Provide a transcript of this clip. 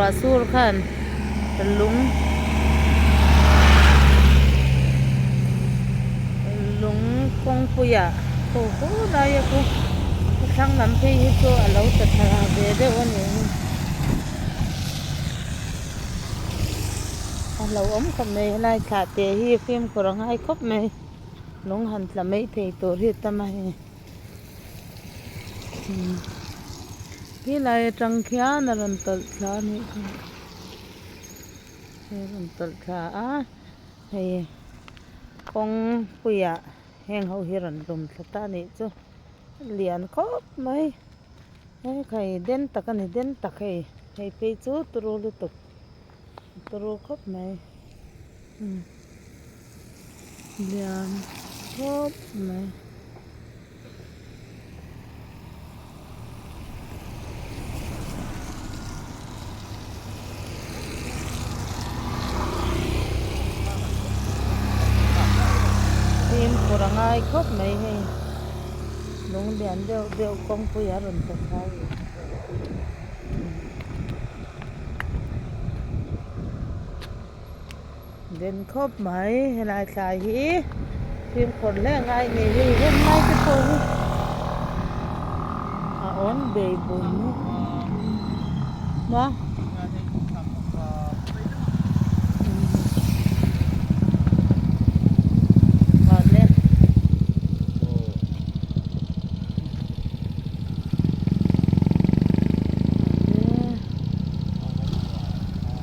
Ruah sur khan lung lung kawngpuiah khu khu lai a khu thlang lam phei hi chu a lo tla thla ve deuh a ni hi a hlauhawm khawp mai helai thlah te hi fimkhur a ngai khawp mai lung han tla mai thei tur hi a tam a hei. Helai atang khian a rawn tawlh thla a nih kha a rawn tawlh thla a hei kawngpuiah heng ho hi rawn lum thla ta a nih chu a lian khawp mai hekhai den tak a ni den tak hei hei phei chu turu lutuk turu khawp mai. Lian khawp mai. Fimkhur a ngai khawp mai hei lung lian deuh deuh kawngpui a rawn ta thlai ve. Den khawp mai helai thlai hi fimkhur hle ngai ni hei hem lai te pawh hi a awm bei bum maw.